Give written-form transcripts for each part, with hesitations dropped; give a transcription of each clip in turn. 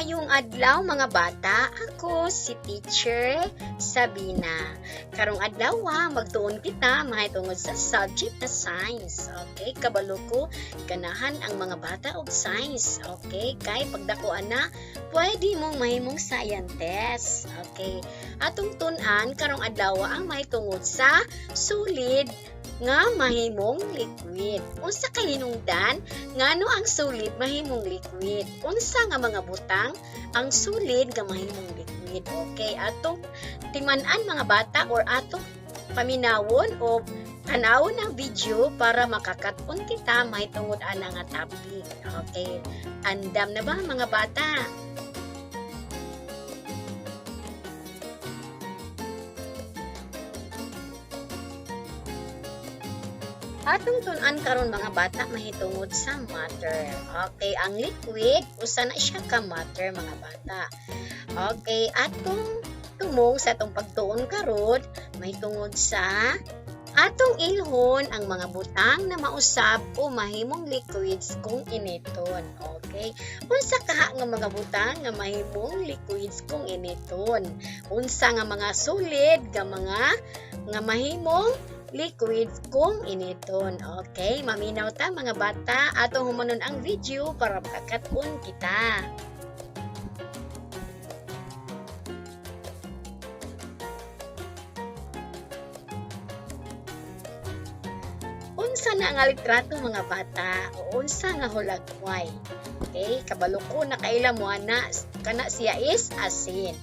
Maayong adlaw, mga bata, ako si Teacher Sabina. Karong adlaw, magtuon kita mahitungod sa subject na science. Okay, kabalo ko ganahan ang mga bata og science. Okay, kay pagdako ana, pwede mong mahimong scientist. Okay, atong tun-an karong adlaw ang mahitungod sa solid nga mahimong liquid. Unsa kahinungdan ngano ang solid mahimong liquid? Unsa nga mga butang ang solid nga mahimong liquid? Okay, atong timan-an, mga bata, or atong paminawon o tanawon ang video para makakat-on kita mahitungod ana nga topic. Okay, andam na ba, mga bata? Atong tun-an karon, mga bata, mahitungod sa matter. Okay, ang liquid usa na siya ka matter, mga bata. Okay, atong tumong sa atong pagtuon karon mahitungod sa atong ilhon ang mga butang na mausab o mahimong liquids kung initon. Okay? Unsa kaha nga mga butang nga mahimong liquids kung initon? Unsa nga mga solid nga mga nga mahimong liquid kung initon? Okay, maminaw ta, mga bata, atong humanon ang video para makakat-on kita. Unsa na nga litrato, mga bata, o unsa nga hulagway? Okay, kabalo ko nakaila mo ana, kana siya is asin.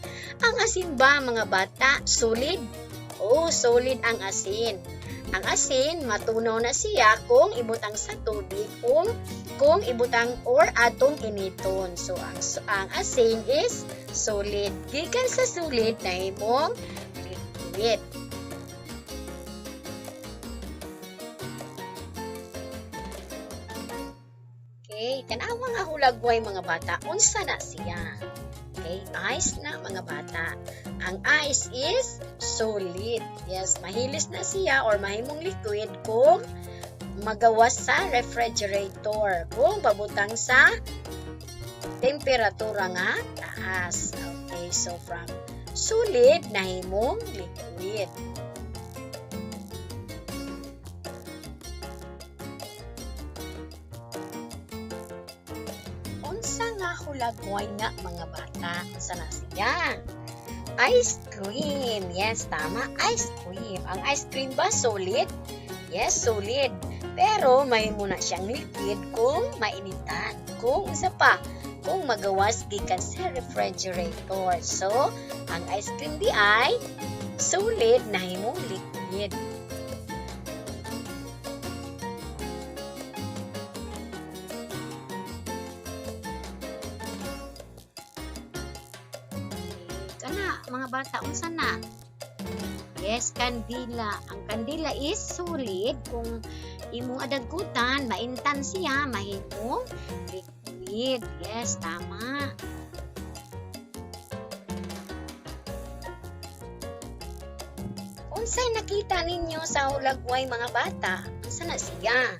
Ang asin ba, mga bata, solid? Oo, solid ang asin. Ang asin, matunaw na siya kung ibutang sa tubig, kung ibutang or atong initon. So, ang asin is solid. Gikan sa solid, nahimong liquid. Okay, tanawa nga hulagway, mga bata, unsa na siya? Okay, ice na, mga bata. Ang ice is solid. Yes, mahilis na siya or mahimong liquid kung magawas sa refrigerator, kung pabutang sa temperatura nga taas. Okay, so from solid nahimong liquid. Unsa nga hulagway na, mga bata? Unsa na siya? Ice cream. Yes, tama. Ice cream. Ang ice cream ba solid? Yes, solid. Pero mahimo na siyang liquid kung mainitan. Kung isa pa, kung magawas gikan sa refrigerator. So, ang ice cream di ay solid nahimong liquid. Kana, mga bata, unsa na? Yes, kandila. Ang kandila is solid. Kung imong adagkutan, maintan siya, mahimong liquid. Yes, tama. Unsay nakita ninyo sa hulagway, mga bata? Unsa na siya?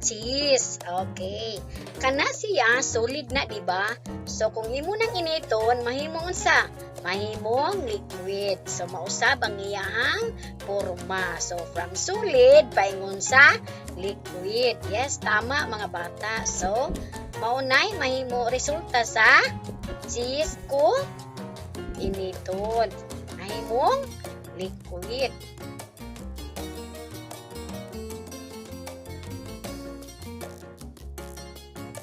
Cheese. Okay. Kana siya, solid na, di ba? So, kung imo nang initon, mahimong unsa? Mahimong liquid. So, mausab ang iyahang porma. So, from solid, paingon sa liquid. Yes, tama, mga bata. So, maunay mahimo resulta sa cheese kung initon. Mahimong liquid.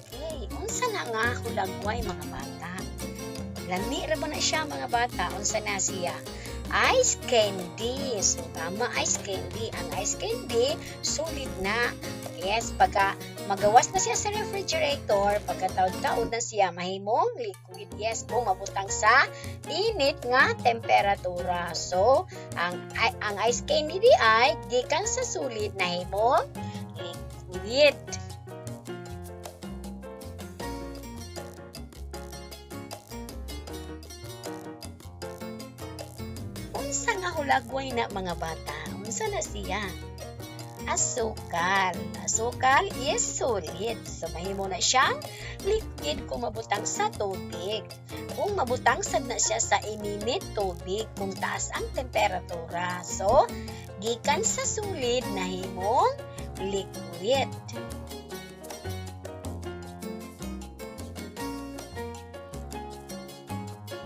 Okay, unsa na nga hulagway, mga bata? Lami ra ba na siya, mga bata? Unsa na siya? Ice candy. So, tama, ice candy. Ang ice candy, solid na. Yes, pagka magawas na siya sa refrigerator, pagka taod-taod na siya, mahimong liquid. Yes, kung mabutang sa init nga temperatura. So, ang ice candy di ay gikan sa solid nahimong liquid. Unsa nga hulagway na, mga bata? Unsa na siya? Asukal. Asukal is solid. So mahimo na siyang liquid kung mabutang sa tubig. Kung mabutang sad na siya sa ininit tubig kung taas ang temperatura. So, gikan sa solid nahimong liquid.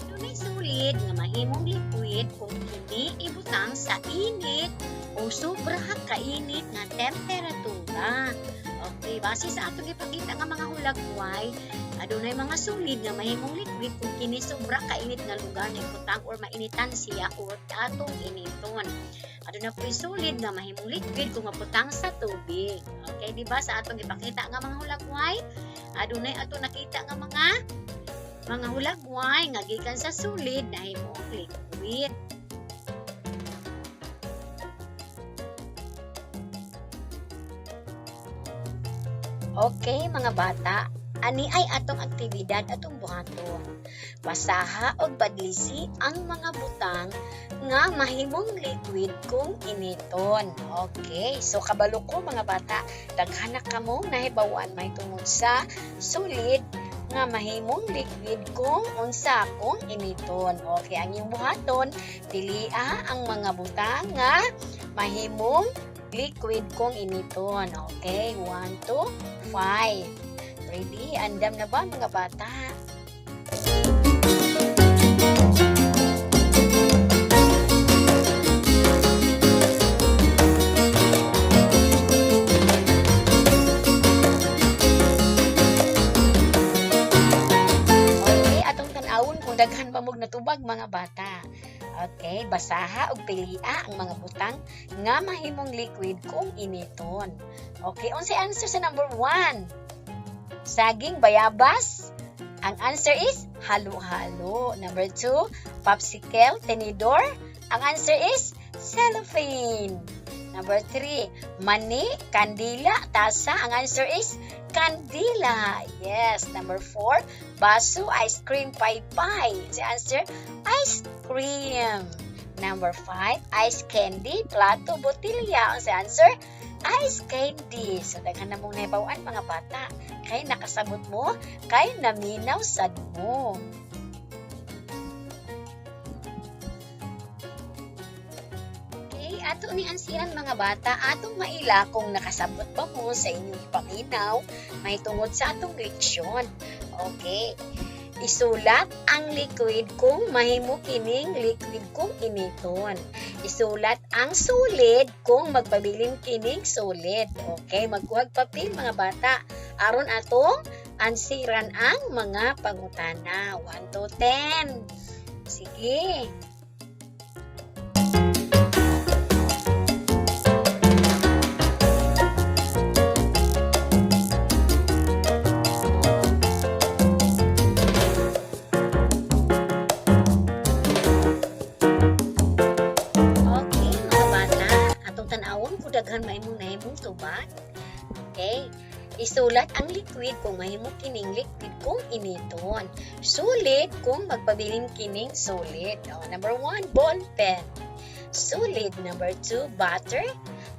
Dunay solid nga mahimong liquid kung kini ibutang sa init o sobra kainit nga temperatura. Okay, base sa atong ipakita nga mga hulagway, adunay mga solid nga mahimong liquid kung kini sobra kainit nga lugar na ibutang or mainitan siya or atong initon. Aduna po'y solid nga mahimong liquid kung mabutang sa tubig. Okay, di ba sa atong ipakita nga mga hulagway, adunay ato nakita nga mga hulagway nga gikan sa solid nahimong liquid. Okay, mga bata, ani ay atong aktibidad atong buhaton. Basaha og badlisi ang mga butang nga mahimong liquid kung initon. Okay, so kabalo ko mga bata, daghan na kamo nahibaw-an mahitungod sa solid nga mahimong liquid kung unsa kung initon. Okay, ang inyong buhaton, pilia ang mga butang nga mahimong liquid kung initon. Okay, 1, 2, 5. Ready? Andam na ba mga bata? Okay, atong tan-awon kung daghan pa mog natubag mga bata. Okay, basaha og pilia ang mga butang nga mahimong liquid kung initon. Okay, unsay answer sa number 1? Saging, bayabas? Ang answer is halo-halo. Number 2, popsicle, tinidor? Ang answer is cellophane. Number 3, mani, kandila, tasa? Ang answer is kandila. Yes. Number 4, baso, ice cream, paypay. The answer, ice cream. Number 5, ice candy, plato, botilya. Ang answer, ice candy. So, daghan na mong nahibaw-an mga bata. Kay nakasabot mo, kay naminaw sad mo. Okay, ato ni ansiran mga bata, atong maila kung nakasabot ba mo sa inyong ipaminaw mahitungod sa atong leksyon. Okay. Isulat ang liquid kung mahimo kining liquid kung initon. Isulat ang solid kung magpabilin kining solid. Okay, magkuhag papel mga bata. Aron atong ansiran ang mga pangutana. 1 to 10. Sige. Okay, mga bata, atong tan-awon kung daghan maimong nahimong tubag. Okay. Isulat ang liquid kung mahimo kining liquid kung initon. Solid kung magpabilin kining solid. Oh, number 1, ball pen. Solid. Number 2, butter.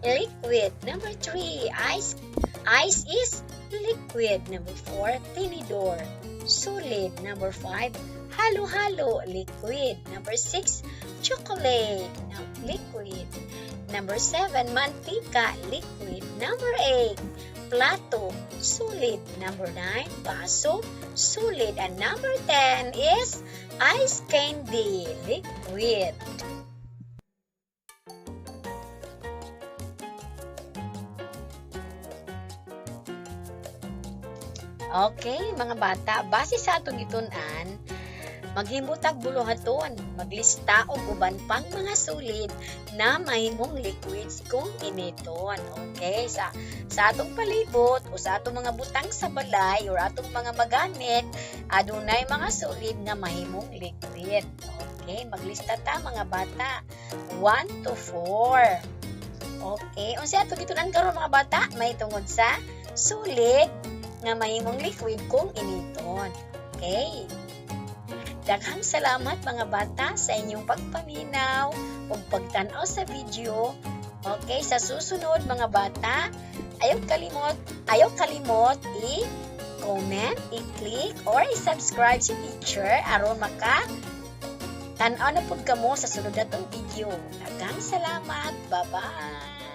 Liquid. Number 3, ice. Ice is liquid. Number 4, tinidor. Solid. Number 5, halo-halo. Liquid. Number 6, chocolate. Liquid. Number 7, mantika. Liquid. Number 8, plato. Solid. Number 9, baso. Solid. And number 10 is ice candy. Liquid. Okay, mga bata, base sa atong gitun-an, maghimutag buluhaton, maglista og uban pang mga solid na mahimong liquids kung initon. Okay, sa atong palibot o sa atong mga butang sa balay or atong mga magamit, adunay mga solid nga mahimong liquid. Okay, maglista ta mga bata, 1 to 4. Okay, unsa atong gitun-an karon mga bata? May tungod sa solid nga mahimong liquid kung initon. Okay. Daghang salamat mga bata sa inyong pagpaminaw ug pagtan-aw sa video. Okay, sa susunod, mga bata, ayaw kalimot i-comment, i-click, or i-subscribe si teacher aron maka tan-aw na pud kamo sa sunod natong video. Daghang salamat. Bye-bye.